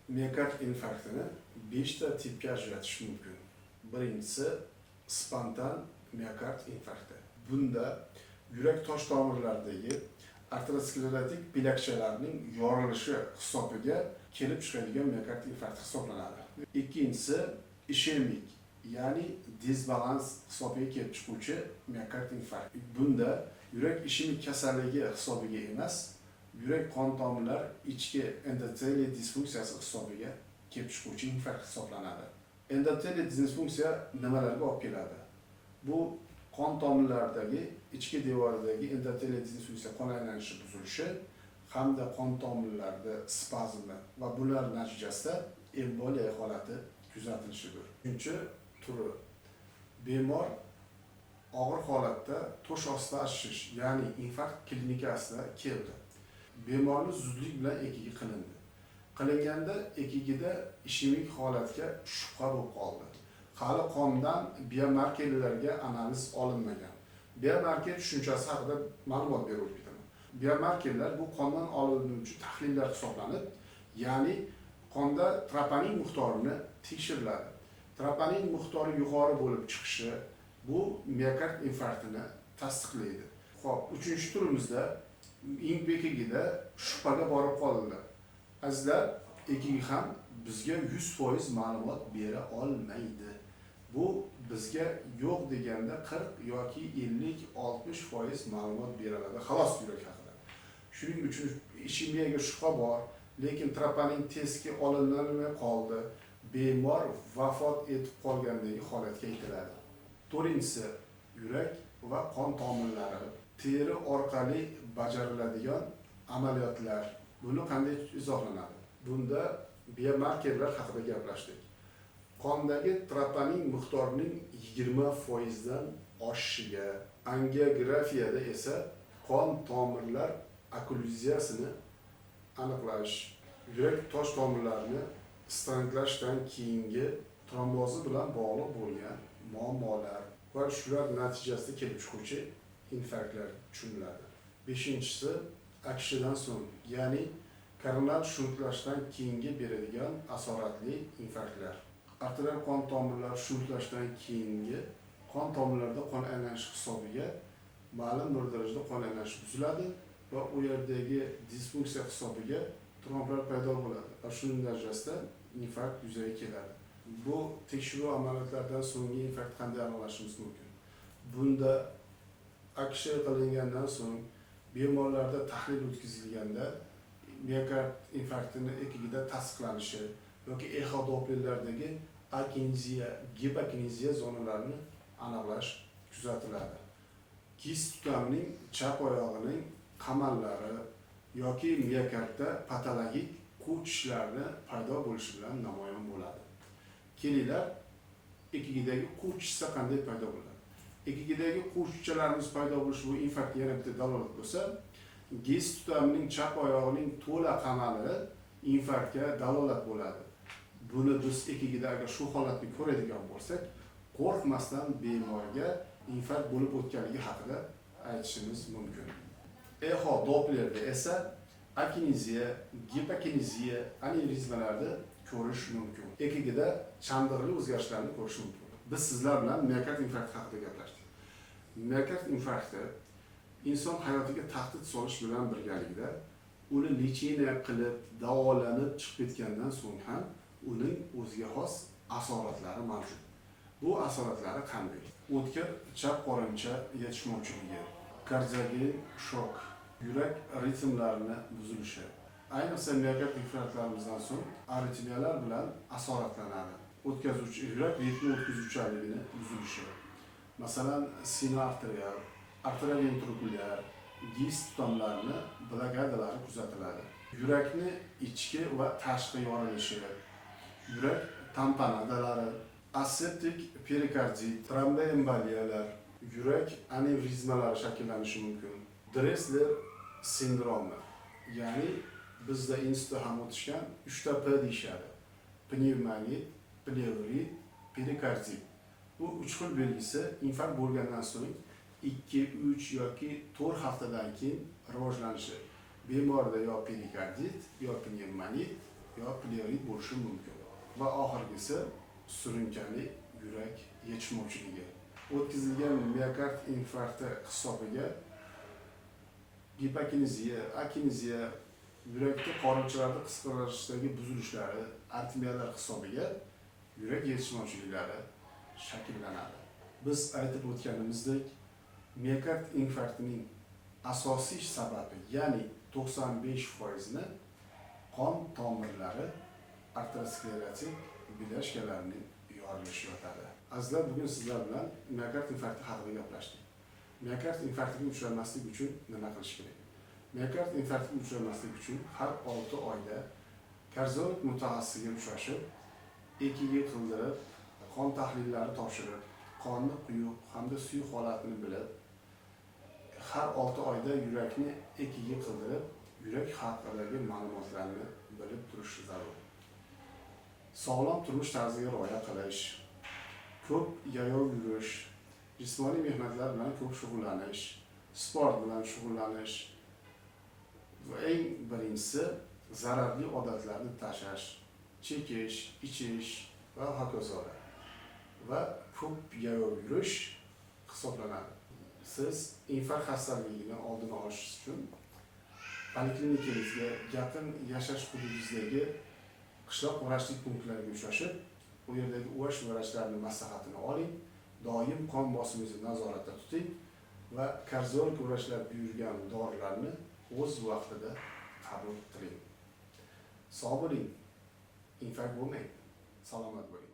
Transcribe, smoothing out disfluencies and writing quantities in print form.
Miokard infarktini 5 ta tipga ajratish mumkin. Birinchisi spontan miokard infarkti. Bunda yurak tosh tomirlaridagi aterosklerotik bilakchalarning yorilishi hisobiga kelib chiqadigan miokard infarkti hisoblanadi. Ikkinchisi ishemik, ya'ni disbalans hisobiga kelib chiquvchi miokard infarkti. Bunda yurak ishemik kasalligi hisobiga emas, yurak qon tomirlar ichki endoteliy disfunksiyasi hisobiga kelib chiquvchi infarkt hisoblanadi. Endoteliy disfunksiya nimalarga olib keladi? Bu qon tomirlaridagi ichki devoridagi endoteliy disfunksiya, qon aylanishi buzilishi hamda qon tomirlarida spazmi va bular natijasida emboliya holati kuzatilishidir. Uchinchi turi: bemor og'ir holatda to'sh ostida achishish, ya'ni infarkt klinikasida keldi. Bemorni zudlik bilan EKG qilindi. Qilinganda EKGda ishemik holatga shubha bo'lib qoldi. Hali qondan biomarkerlarga analiz olinmagan. Biomarker tushunchasi haqida ma'lumot berib o'tib ketaman. Biomarkerlar bu qondan olinuvchi tahlillar hisoblanib, ya'ni qonda troponin miqdorini tekshiriladi. Troponin miqdori yuqori bo'lib chiqishi bu miokard infarktini tasdiqlaydi. Xo'p, uchinchi turimizda EKGda shubhaga borib qolindi. Azizlar, EKG ham bizga 100% ma'lumot bera olmaydi. Bu bizga yo'q deganda 40 yoki 50, 60% ma'lumot beradi. Xolos, yurak haqida. Shuning uchun ishemiyaga shubha bor, lekin troponin testi olinmay qoldi. Bemor vafot etib qolgandagi holatga aytiladi. To'rtinchisi yurak va qon tomirlari teri orqali bajariladigan amaliyotlar. Buni qanday izohlanadi? Bunda biomarkerlar haqida gaplashdik. Qondagi troponin miqdorining 20% dan oshishiga, angiografiyada esa qon tomirlar okklyuziyasini aniqlash, yurak tosh tomirlarini stentlashdan keyingi trombozi bilan bog'liq bo'lgan muammolar va shular natijasida kelib chiquvchi infarktlar tushuniladi. Beshinchisi AKShdan so'ng, ya'ni koronar shuntlashdan keyingi beradigan asoratli infarktlar. Arterial qon tomirlari shuntlashdan keyingi qon tomirlarida qon aylanishi hisobiga ma'lum bir darajada qon aylanishi buziladi va u yerdagi disfunksiya hisobiga tromblar paydo bo'ladi va shuning natijasida infarkt yuzaga keladi. Bu tekshiruv amaliyotlaridan so'nggi infarkt qanday aniqlashimiz mumkin? Bunda AKSh qilingandan so'ng bemorlarda tahlil o'tkazilganda miokard infarktini EKGda tasdiqlanishi yoki eho dopplerlardagi akineziya, gipokineziya zonalarini aniqlash kuzatiladi. Gis tutamining chap oyog'ining qamallari yoki miokardda patologik quv tishlarni paydo bo'lishi bilan namoyon bo'ladi. Kelinglar, EKGdagi quv tishsa qanday paydo bo'ladi? EKGdagi quv tishchalarimiz paydo bo'lishi bu infarktga yana bitta dalolat bo'lsa, Gis tutamining chap oyog'ining to'la qamali infarktga dalolat bo'ladi. Buni biz EKGda agar shu holatni ko'radigan bo'lsak, qo'rqmasdan bemorga infarkt bo'lib o'tganligi haqida aytishimiz mumkin. Eho Dopplerda esa akineziya, gipokineziya, anevrizmalarni ko'rish mumkin. EKGda chandiqli o'zgarishlarni ko'rish mumkin. Biz sizlar bilan miokard infarkti haqida gaplashdik. Miokard infarkti inson hayotiga tahdid solish bilan birgalikda uni лечение qilib, davolanib chiqib ketgandan so'ng ham uning o'ziga xos asoratlari mavjud. Bu asoratlari qanday? O'tkir chap qorincha yetishmovchiligi, kardiogen shok, yurak ritmlarini buzilishi. Ayniqsa miokard infarktlarimizdan so'ng aritmiyalar bilan asoratlanadi. O'tkazuvchi yurak ritmi o'tkazuvchanligini buzilishi. Masalan, sinoarterial, arterioventrikulyar, Gis tutamlarini blokadalari kuzatiladi. Yurakni ichki va tashqi yorilishi, yurak tamponadalari, aseptik perikardit, tromboemboliyalar, yurak anevrizmalari shakllanishi mumkin. Dressler sindromi, ya'ni bizda institutda ham o'tishgan 3 ta P deyishadi. Pnevmonit, plevrit, perikardit. Bu uch xil belgisi infarkt bo'lgandan so'ng 2, 3 yoki 4 haftadan keyin rivojlanishi. Bemorda yo perikardit, yo pnevmonit, yo plevrit bo'lishi mumkin. Va oxirgisi surunkali yurak yetishmovchiligi. O'tkazilgan miokard infarkti hisobiga gipokineziya, akineziya, yurakda qorinchalarda qisqarishdagi buzilishlari, aritmiyalar hisobiga yurak yetishmovchiliklari shakllanadi. Biz aytib o'tganimizdek, miokard infarktining asosiy sababi, ya'ni 95%ni qon tomirlari arteriosklerotik blyashkalarining yorilishi yotadi. Azizlar, bugun sizlar bilan miokard infarkti haqida gaplashdik. Miokard infarktiga uchramaslik uchun nima qilish kerak? Miokard infarktiga uchramaslik uchun har 6 oyda kardiolog mutaxassisiga uchrashib, EKG qildirib, qon tahlillari topshirib, qonni quyuq hamda suyuq holatini bilib, har 6 oyda yurakni EKG qildirib, yurak haqidagi ma'lumotlarni bilib turish zarur. Sog'lom turmush tarziga rioya qilish, ko'p yayov yurish, jismoniy mehnatlar bilan ko'p shug'ullanish, sport bilan shug'ullanish va eng birinchisi zararli odatlarni tashlash, chekish, ichish va hokazolar va ko'p yayov yurish hisoblanadi. Siz infarkt xastaligini oldini olish uchun poliklinikangizga yaqin yashash hududingizdagi qishloq vrachlik punktlariga uchrashib, u yerdagi UASH vrachlarining maslahatini oling, doim qon bosimingizni nazoratda tuting va kardiolog vrachlar buyurgan dorilarni o'z vaqtida qabul qiling. Sog' bo'ling, infarkt bo'lmang, salomat bo'ling.